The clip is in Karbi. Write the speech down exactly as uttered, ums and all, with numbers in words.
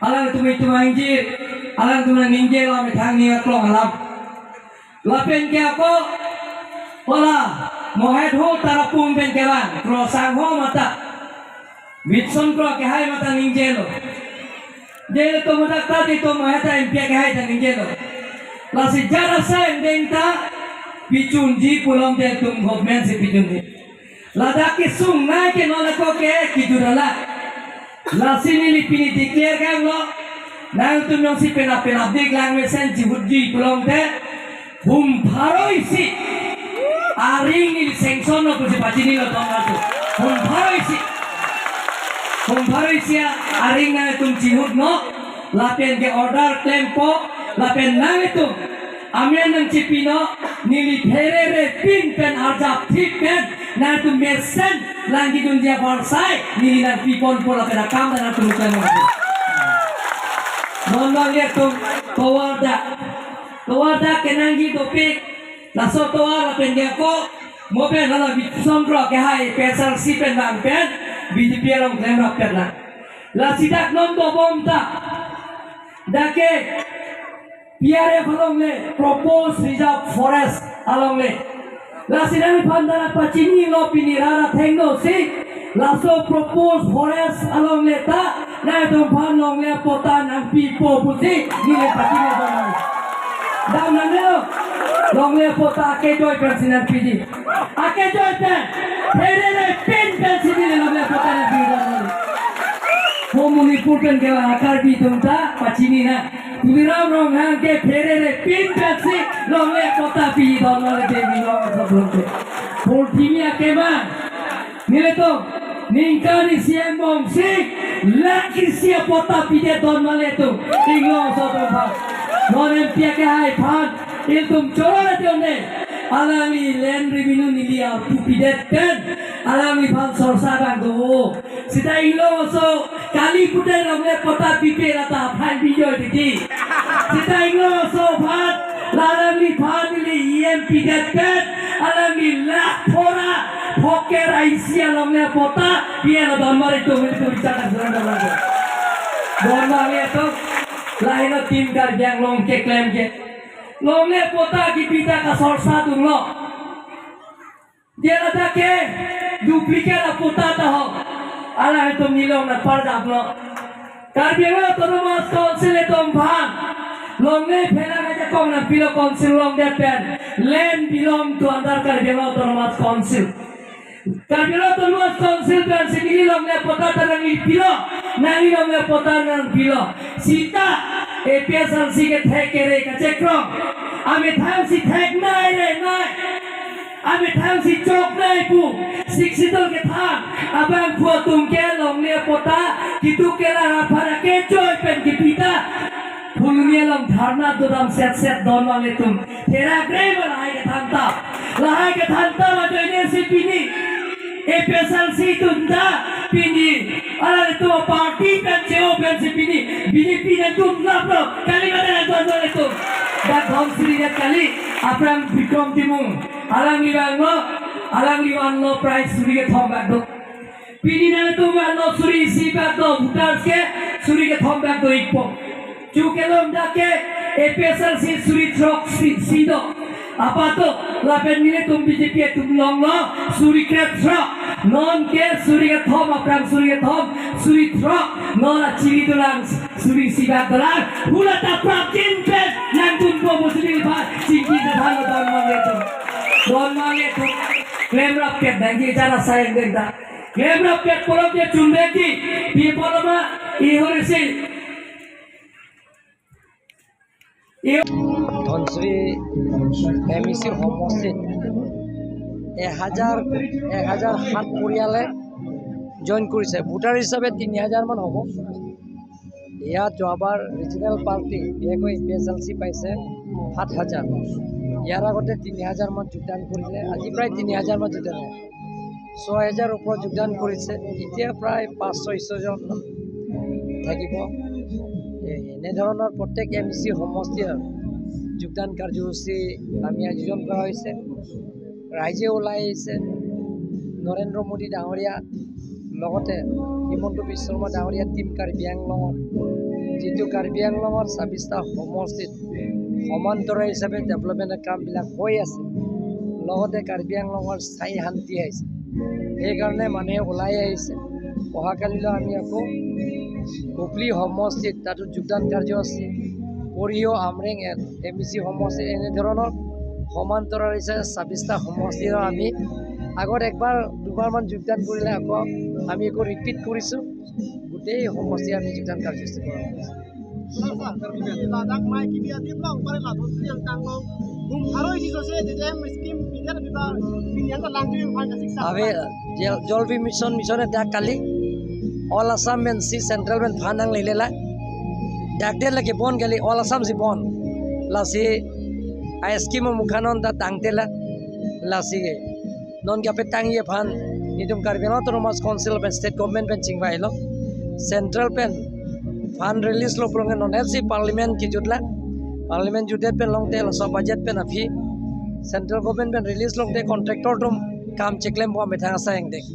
Alangtum itum angjir, alangtum nangningje lo methang ning aklong alam. Lapen ke ako, ola, Mohet ho Tarapung pen kelang, Kro Sangho mata. Bitson Kro kehai mata ningjelo. Jelo to mata tadi to Mohet M P kehai ta ningjelo. Lasi jara sa yang deng ta, pichunji pulote tum government si pichunji. Ladak kesung nai ke non ako ke kijurala. Lasi neli pini declare kanglo. Nangtum jongsi penap penap dik lang mesen chihutji pulote. Hum pharo isi. Aring neli sanction lo pusi pachinilo tong atu. Hum pharo isi. Hum pharo isi aring nangtum chihutnon. Lapen ke order klempo. Lapen nangtum amen nangchipinon, neli pherere pin pen arjap thip pen, nangtum mesen lang kejun dia borsai, neli nangpiponpo lapen akam nangtum klem. Non non ya tum, tovar dak. Tovar dak kenangji dopik, laso tovar lapen dia ko, mo pen hala Bitson Kro kehai P S R C pen bang pen, B J P along klemrap pen lang. Lasi dak non dobom ta. Dak ke P R F along le proposed reserve forest along le. Lasi nangphan ta pachinilo pini rara thengno si. Laso proposed forest along le ta nangtumphan longle apota nangpipo pusi neli pachinilo. Dam nangne longle apota akejoi pen si nangpiji. Akejoi pen. Pherere pin pen si neli longle apota nangpiji. Ho Manipur pen kelang Karbi atum ta pachinina. Tuliram Ronghang ke pherere pin pen si longle apota pidun male Devi long problem ke. Purthimi akemang. Nelitum ningkan isi angbong si lakh isi apota pidetdun male tum. Inglongso atum aphan. Non M P kehai aphan. Ilitum choro ate onde. Alangli land revenue neli arpu pidet pen. Alangliphan sorsa bang do. Sita inglongso kali pute longle apota pipe lata aphan bijoy didi. Sita inglongso aphan, la alangliphan neli E M pidet pen, alangli lakh phora, phoker aisi alongle apota, piya la donmar itum, itum bichar ka suran donmar. Donmar itum, laheno Team Karbi Anglong keklem ke. Longle apota kipi ta kasorsa dunlo. Dia lata ke duplicate apota ta ho. Alangtum nilong nangpardamlo. Karbi Anglong Autonomous Council atum aphan longle phelang ajakong nangpilo council along det pen. Land belong to under Karbi Anglong Autonomous Council. Karbi Anglong Autonomous Council pen si neli longle apota ta nangpilo. Nangli longle apota nangpilo. Sita A P S R C kethek kere kachekrong. Amethang si thek nai re nai. Amethang si chok nai pu, Sixth Schedule kethan abang pu atum ke longle apota, kitu ke la rapara ke choi pen kipi ta. Phuloni along dharna dodam set set don male tum. Therak re ma lahai kethan ta. Lahai kethan ta ma joine si pini. A P S R C atum ta pini. Alangtum party pen cheo pen si pini. B J P nangtum laplo. Kali mate nangtum don male tum. Dak Dhonsiri dak kali. Aphrang Bikrom Timung. Alangli vanglo, alangli vanlo prize suri kethom bak do. Pini nangtum vanlo suri isi bak do, voters ke suri kethom bak do-ikpo. Chu kelong dak ke A P S R C suri throk si, si do. Apato, lapen nelitum B J P atum longlo suri kre throk. Non ke suri kethom, aphrang suri kethom, suri throk. Non achiri tulang. Suri isi bak dolang, hula ta prapjin pen, nangtum po muslim pa, chingki se thang don male tum. Don male tum. Klemrap ket dangji jara sayang deng ta. Klemrap ket polok je chundeki, pi poloma, ihur isi. Iho- Dhonsiri M E C সমষ্টিত এহাজাৰ, এহাজাৰ সাত পৰিয়ালে জইন কৰিছে। ভোটাৰ হিচাপে তিনি হাজাৰ মান হ'ব। ইয়াত যোৱাবাৰ ৰিজনেল পাৰ্টি, বিশেষকৈ এ পি এইচ এল চি পাইছে সাত হাজাৰ। ইয়াৰ আগতে তিনি হাজাৰ মান যোগদান কৰিলে, আজি প্ৰায় তিনি হাজাৰ মান যোগদান হয়। ছয় হাজাৰ ওপৰত যোগদান কৰিছে, এতিয়া প্ৰায় পাঁচ ছয়শ জন থাকিব। এ, এনেধৰণৰ প্ৰত্যেক এম ই চি সমষ্টিৰ যোগদান কাৰ্যসূচী আমি আয়োজন কৰা হৈছে। ৰাইজে ওলাই আহিছে। নৰেন্দ্ৰ মোদী ডাঙৰীয়া লগতে হিমন্ত বিশ্ব শৰ্মা ডাঙৰীয়া টিম কাৰ্বি আংলঙত যিটো কাৰ্বি আংলঙৰ ছাব্বিছটা সমষ্টিত সমান্তৰাল হিচাপে ডেভেলপমেণ্টৰ কামবিলাক হৈ আছে, লগতে কাৰ্বি আংলঙৰ স্থায়ী শান্তি আহিছে। সেইকাৰণে মানুহে ওলাই আহিছে। অহাকালিলৈ আমি আকৌ কুপলি সমষ্টিত তাতো যোগদান কাৰ্যসূচী, পৰিয়, আমৰেং, এম ই চি সমষ্টিত এনেধৰণৰ সমান্তৰাল হিচাপে ছাব্বিছটা সমষ্টিৰ আমি আগত একবাৰ দুবাৰমান যোগদান কৰিলে আকৌ আমি আকৌ ৰিপিট কৰিছোঁ, গোটেই সমষ্টি আমি যোগদান কাৰ্যসূচী কৰা হৈছে। Ladak mai kini adim long pare la thos yang tang long. Bum haroi ji jose J J M scheme pider piba pinian ta lang jui mai kasik sa. Abe jal, Jal Jeevan Mission, mission e dak kali All Assam pen si central pen fund nanglele la. Dak det lagi bon kali All Assam si bon. Lasi a scheme mukhanon ta tangte la. Lasi non kapetangji aphan netum Karbi Anglong Autonomous Council pen state government pen chingvailo. Central pen fund release lo pulote non F C parliament kejut la. Parliament jutdet pen longte laso budget pen aphi central government pen release longte contractor atum kam cheklem bom methang asai angdeng.